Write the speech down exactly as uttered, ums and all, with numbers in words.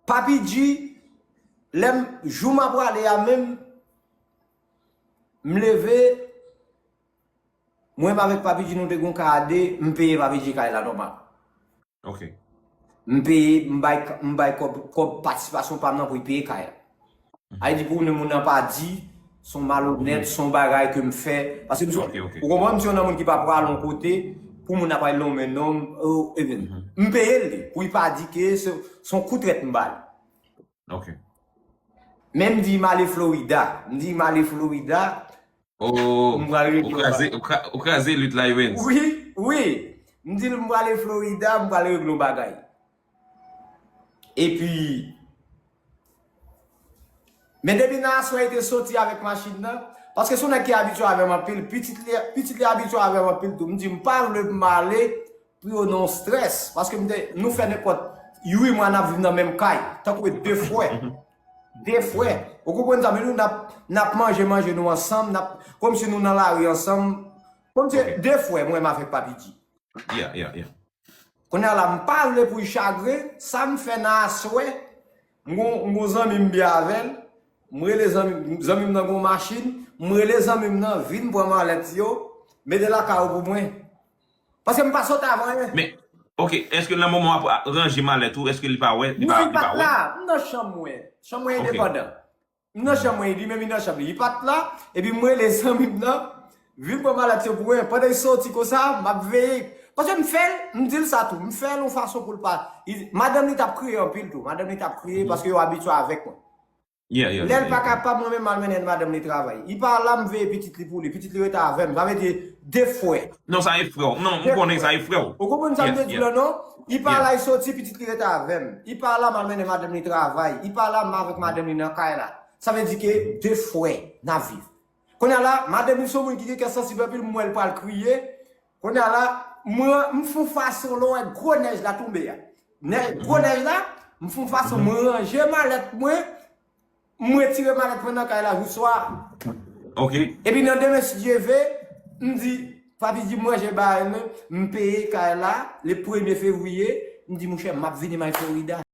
Papi G, lè m, jou m ap prale a menm, m leve, mwen menm avèk Papi G nou te gon kay a de, m peye Papi G kay la nòmal. Ok. M peye, m bay, m bay kòb, kòb patisipasyon pa m nan pou l peye kay la. Sa vle di pou moun nan pa di, se yon malonèt, se yon bagay ke m fè. Paske m, Ok, ok. ou konprann, m se yon moun ki pa pral yon kote, pou moun nan pa lonmen non m, oh, ebyen, m peye l li, pou l pa di ke se, se yon kou trèt m ba l. Ok. Men m di m ale Florida, m di m ale Florida, Oh, m pral regle ou kraze, ou kra- ou kraze lit la, Evens. Wi, wi. M di l m prale Florida, m pral regle yon bagay. Epi, men depi nan aswè li te soti avèk machin nan, paske se yon nèg ki abitye avè m anpil, pitit li, pitit li abitye avè m anpil tou. M di m pa vle m ale pou yo nan strès, paske m te, nou fè nenpòt uit mwa n ap viv nan menm kay, tankou de frè. De frè. Ou konprann sa, men nou n ap, n ap manje, manje nou ansanm, n ap, kòmsi nou nan lari ansanm. Kòmsi Ok. De frè, mwen menm avèk Papi G. Yeah, yeah, yeah. Kounye a la, m pa vle pou l chagren, sa m fè nan aswè, m gon, m gon zanmi m byen avè l, m rele zanmi, zanmi m nan gon machin, m rele zanmi m nan vin pran malèt yo, mete lakay ou pou mwen. Paske m pa sot avan anyen. Men, ok, èske nan moman w ap ranje malèt ou, èske li pa wè, li Non, pa, li li pa pa t wè? La, m nan chanm mwen. Chanm mwen Ok. endepandan. M nan chanm mwen, li menm li nan chanm li. Li pa t la, epi m rele zanmi m nan, vin pran malèt yo pou mwen. Pandan l soti konsa, m ap veye. Paske m fè l, m di l sa tou, m fè l yon fason pou l pa. Li, madanm li t ap kriye anpil tou. Madanm li t ap kriye paske yo abitye avèk mwen. Yeah, yeah, Lè l yeah, pa yeah. kapab, mwen menm m al mennen madanm li travay. Li pa la, m veye pitit li pou li. Pitit li rete avè m. Sa vle di, de frè. Non, sa e frè w. Non, m konnen sa e frè w. Ou konprann sa m Yeah, te di yeah. la, non? Li pa Yeah. La, li soti, pitit li rete avè m. Li pa la, m al mennen madanm li travay. Li pa la, m avèk madanm li nan kay la. Sa vle di ke de frè n ap viv. Kounye a la, madanm li se yon moun ki gen kè sansib anpil, m wè l pral kriye. Kounye a la, mwen, m fè yon fason lè w wè gwo nèj la tonbe a. Nèj, gwo nèj la, m fè yon fason, m ranje malèt mwen, m retire malèt mwen nan kay la jou swa. Ok. Epi nan demen, si Dye ve, m di, Papi G, m ranje bagay mwen, m peye kay la, le premye fevriye, m di, monchè, m ap vini m al Florida.